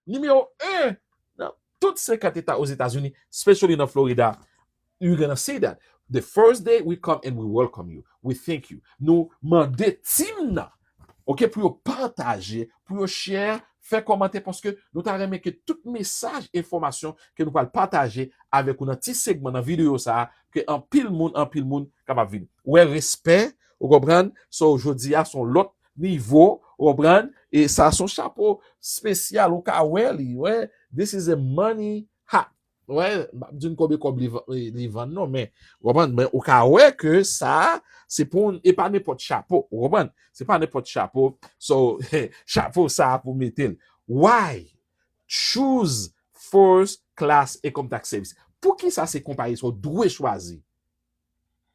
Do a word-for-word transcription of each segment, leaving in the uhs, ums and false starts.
Nimewo en nan tout senkant eta Ozetazini, especially nan Florida, you're gonna see that. The first day we come and we welcome you. We thank you. Nou mande team nan, ok, pou yo pataje, pou yo share, fè kòmantè, paske nou ta renmen ke tout mesaj, enfòmasyon ke nou pral pataje avèk ou nan ti segman nan videyo sa a, ke anpil moun, anpil moun kapab vini. Wè, respè, ou konprann? So, jodi a, se yon lòt nivo, ou konprann? E sa se yon chapo espesyal, ou ka wè li, wè. This is a money hat. Wè, m p ap di n konbyen kòb li, li vann non, men, ou konprann? Men ou ka wè ke sa, se pou, e pa nenpòt chapo, ou konprann? Se pa nenpòt chapo. So, chapo sa pou mete l. Why choose first class income tax service? Poukisa se konpayi sa w dwe chwazi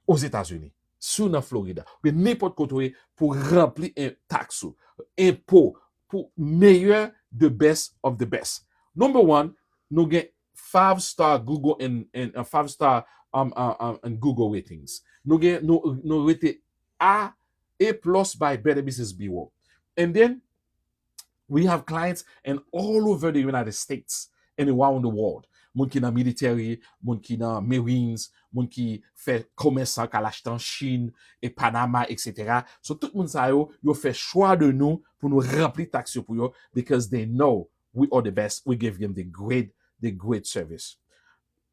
Ozetazini, si w nan Florida, oubyen nenpòt kote w ye, pou ranpli en, taks ou, enpo, pou meyè, the best of the best. Number one, nou gen five star Google and, and uh, five star um, uh, um, and Google ratings. Nou gen, nou, nou rete A, A plus by Better Business Bureau. And then, we have clients and all over the United States and around the world. Moun ki nan military, moun ki nan Marines, moun ki fè komès, ka al achte an Chin, e Panama, et cetera. So, tout moun sa yo, yo fè chwa de nou pou nou ranpli taks yo pou yo, because they know we are the best, we give them the great, the great service.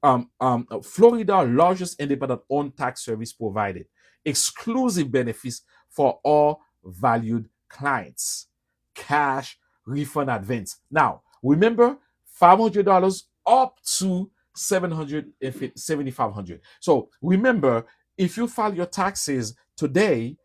Um, um, Florida largest independent owned tax service provided, exclusive benefits for all valued clients. Cash refund advance. Now, remember, five hundred dollars up to seven hundred and seventy-five hundred. So remember, if you file your taxes today,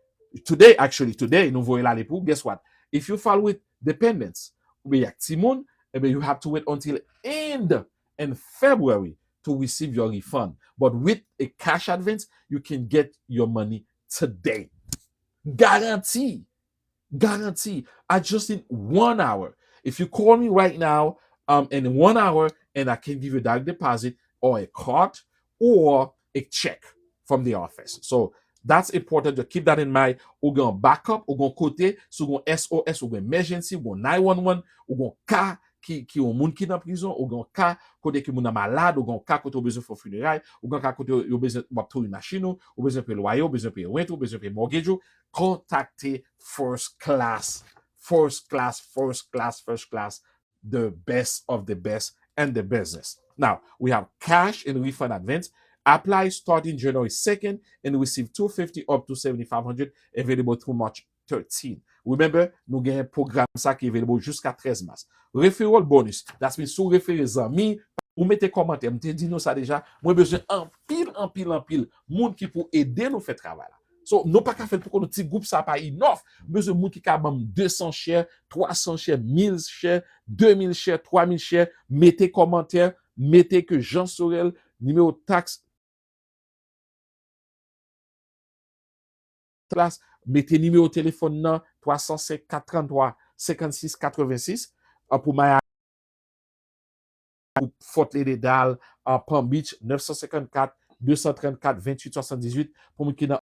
today, actually, today, nou voye l ale pou, guess what? If you file with dependents, oubyen ak timoun, eh bien, you have to wait until end in February to receive your refund. But with a cash advance, you can get your money today. Garanti. Garanti. I just need one hour. If you call me right now, um, in one hour, and I can give you a direct deposit or a card or a check from the office. So that's important to keep that in mind. Ou gen backup, ou gen kote, si ou gen S O S, ou gen emergency, ou gen nine one one, ou gen ka ki, ki yon moun ki nan prizon, ou gen ka kote ki moun nan malad, ou gen ka kote ou bezwen fè funeray, ou gen ka kote yo bezwen w ap touye machin ou, ou bezwen peye lwaye, ou bezwen peye rent, ou bezwen peye mortgage ou, kontakte First Class, First Class, First Class, First Class, the best of the best and the business. Now, we have cash and refund advance. Apply starting January second and receive two fifty up to seventy-five hundred available through March thirteen. Remember, nou gen pwogram sa ki available jiska trèz mas. Referral bonus, that means si w refere zanmi, ou mete kòmantè, m te di nou sa deja, mwen bezwen anpil, anpil, anpil moun ki pou ede nou fè travay la. So, nou pa ka fè l pou kont nou, ti gwoup sa pa enough. M bezwen moun ki ka ban m de san share, twa san share, mil share, de mil share, twa mil share, mete kòmantè, mete ke Jean Sorel, nimewo taks, plas, mete nimewo telefòn nan, twa san senk, kat trant twa, senkannsis, katrevensis, an, pou Miami, pou Fort Lauderdale, an, Palm Beach, nèf san senkannkat, de san trannkat, venntuit swasanndizuit, pou moun ki nan